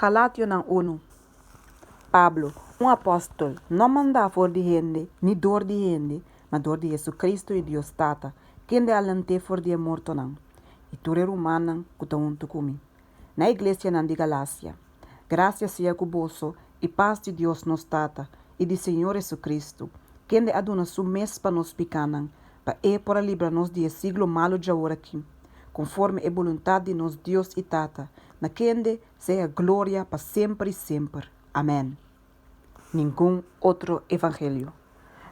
Galationan unu. Pablo, un apòstel, no mandá for di hende ni dor di hende, ma dor di Hesu-Kristu i Dios Tata, kende a lant'é for di e mortonan, i tur e rumannan ku ta huntu ku mi, na e iglesianan di Galasia. Grasia sea ku boso i pas di Dios nos Tata i di Señor Hesu-Kristu, kende a duna su mes pa nos pikánan, pa e por a libra nos di e siglo malu djawor akí, konforme e boluntat di nos Dios i Tata, na kende sea gloria pa semper i semper. Amèn. Ningun otro evangelio.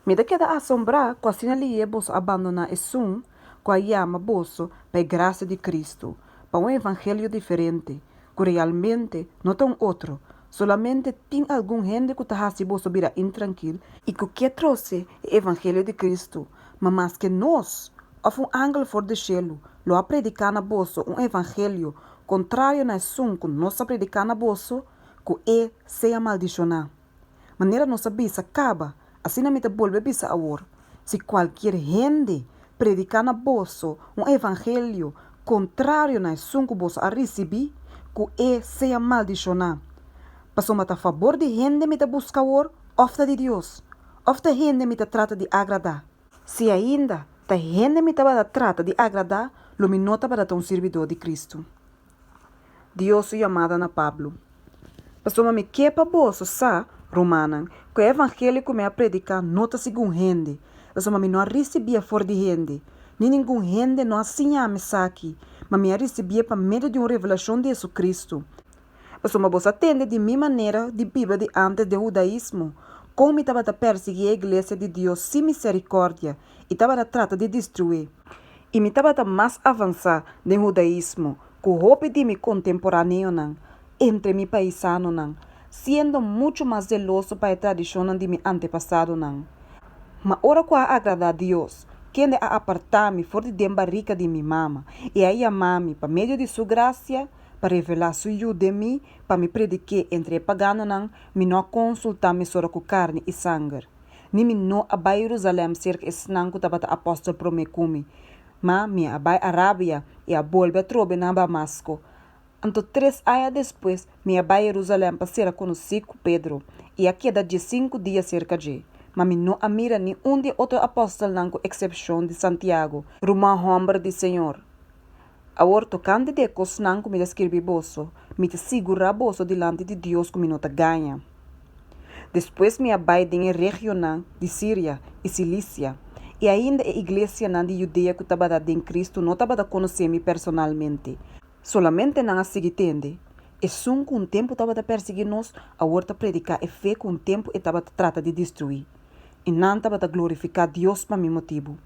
Mi ta keda asombrá ku asina lihé boso a bandoná esun ku a yama boso pa e grasia di Kristu, pa un evangelio diferente, ku realmente no ta un otro, solamente tin algun hende ku ta hasi boso bira intrankil i ku ke trose e evangelio di Kristu, ma maske nos, òf un angel for di shelu, lo a prediká na boso un evangelio kontrario na esun ku nos a prediká na boso, ku e sea maldishoná. Manera nos a bisa kaba, asina mi ta bolbe bisa awor, si kualkier hende prediká na boso un evangelio kontrario na esun ku boso a risibí, ku e sea maldishoná. Pasobra ta fabor di hende mi ta buska awor òf ta di Dios? Òf ta hende mi ta trata di agradá? Si ainda ta hende mi tabata trata di agradá, lo mi no tabata ta un sirbidó di Kristu. Dios su yamada na Pablo. Pasobra mi ke pa boso sa, rumannan, ku e evangelio ku mi a prediká no ta segun hende, pasobra mi no a risibié for di hende, ni ningun hende no a siña mi esaki, ma mi a risibié pa medio di un revelashon di Hesukristu. Pasobra boso a tende di mi manera di biba di ántes den hudaismo, kon mi tabata persiguí e iglesia di Dios sin miserikòrdia i tabata trata di destruí. I mi tabata mas avansá den hudaismo ku hopi di mi kontemporaneonan entre mi paisanonan, siendo muchu mas zeloso pa e tradishonnan di mi antepasadonan. Ma ora ku a agradá Dios, kende a apartá mi for di den barika di mi mama i a yama mi pa medio di su grasia pa revelá su Yu den mi pa mi predik'é entre e paganonan, mi no a konsultá mesora ku karni i sanger. Ni mi no a bai Jerusalèm serka esnan ku tabata apòstel promé ku mi, ma mi a bai Arabia i a bolbe atrobe na Damasko. Anto tres aña despues mi a bai Jerusalèm pa sera konosí ku Pedro i a keda diesinku dia serka dje. Ma mi no a mira ni un di e otro apòstelnan ku eksepshon di Santiago, ruman hòmber di Señor. Awor tokante di e kosnan ku mi ta skirbi boso, mi ta sigurá boso dilanti di Dios ku mi no ta gaña. Despues mi a bai den e regionnan di Siria i Silisia, i ainda e iglesianan di Judea ku tabata den Kristu no tabata konosé mi personalmente. Solamente nan a sigui tende, Esun ku un tempu tabata persiguí nos, awor ta prediká e fe ku un tempu e tabata trata di destruí. I nan tabata glorifiká Dios pa mi motibu.